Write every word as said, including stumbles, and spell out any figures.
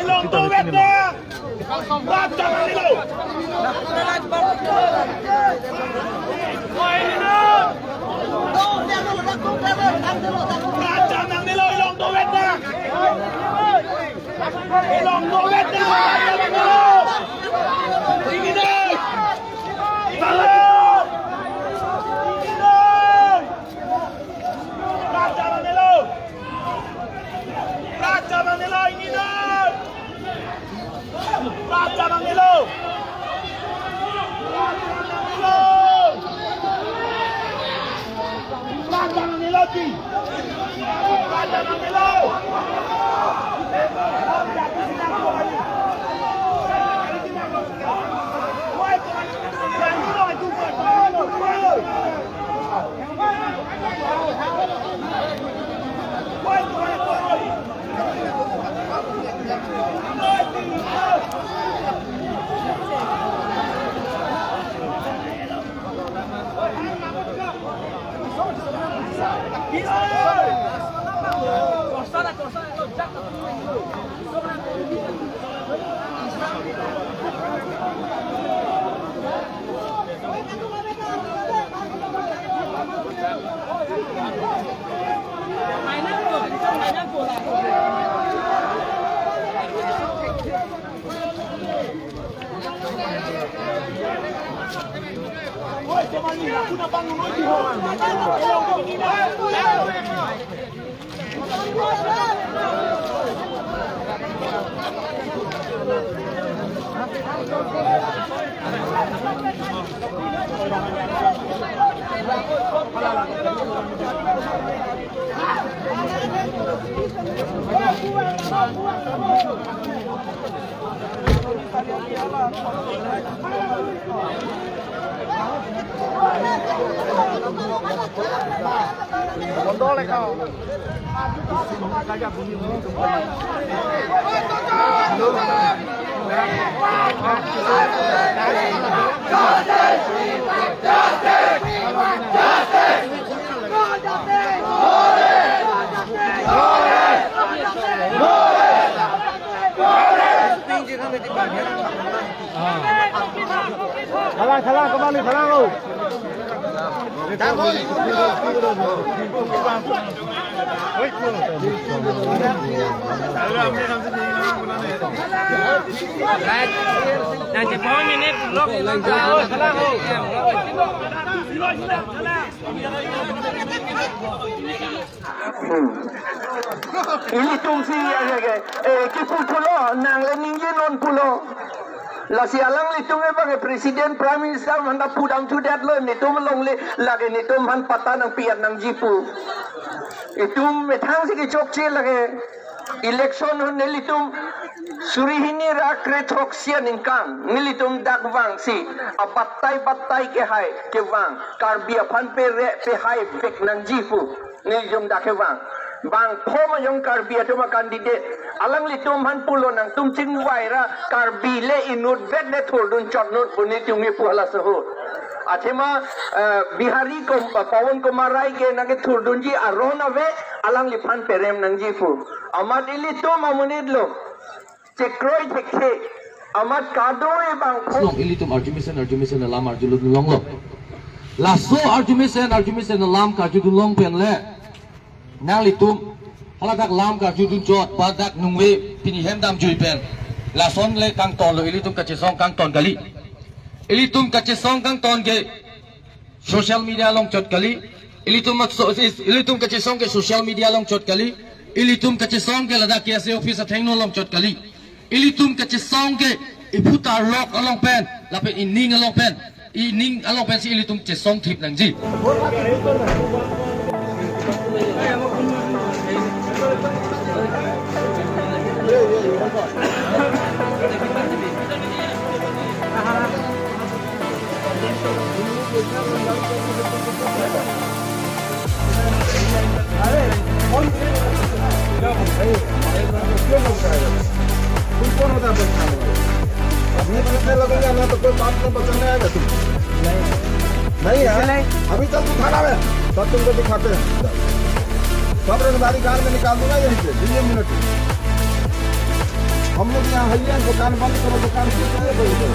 Elong dovet na. Rat Cham nangnelo. Rat Cham nangnelo, elong dovet na. Elong dovet na. Ingin dei. Ingin dei. Rat Cham nangnelo. Rat Cham nangnelo, ingin dei. Rat Cham nangnelo. Rat Cham nangnelo, ti. Rat Cham nangnelo. Thalang, thalang, kembali thalang, oh. Nanti pon ini blok ini. Thalang, oh. Hmm. Ilitum si ya ya ke. Eh, kipu pulo, nang le ningje non pulo. Lasi alanglitum ke bang President, Prime Minister manda pudam chudet lo, netum longle, lake netum aphan patta nangpi-et nangji pu. Itum methang si kechokche lake. Election ahut nelitum suri hini ra kre throksi aningkan nelitum dak vangsi abatai batai kehai kevang, Karbi aphan pere pehai vek nangji pu nelitum dak kevang. Bangpho majong Karbi atum a-candidate, alanglitum aphan pulo nangtum chingvai ra Karbi le inutvet le thurdun chotnut pu nelitum kipu halaso ahut. Athema, eh, Bihari Kum-, Pawan Kumar Rai ke nangkethurdunji aron ave, alangliphan perem nangji pu. Amat ilitum amonit lo. Chekroi thekthe. Amat kadoi bangpho. Long ilitum arjumesen, arjumesen alam arjulodun longlo. Laso arjumesen, arjumesen alam karjudun long pen le. Nanglitum, hala dak lam karjudun chot, ba dak nungve pini hem damjui pen. Lason le kangtonlo, ilitum kachesong kangton kali. Ilitum kachesong kangton ke social media along chot kali. Ilitum mak so, is, ilitum kachesong ke social media along chot kali. Ilitum kachesong ke ladak K S A office athengno along chot kali. Ilitum kachesong ke iputar lok along pen, lapen ining along pen, ining along pensi ilitum chesong thip nangji. तो कोई बात नहीं, बचने आएगा तुम। नहीं। नहीं है? नहीं। अभी चल तू थाना में, तब तुमको दिखाते हैं। सब रंगदारी गांव में निकाल दूंगा यहीं से, बीस मिनट में। हम लोग यहाँ है, ये दुकान बंद करो, दुकान खुली है, बोल दो।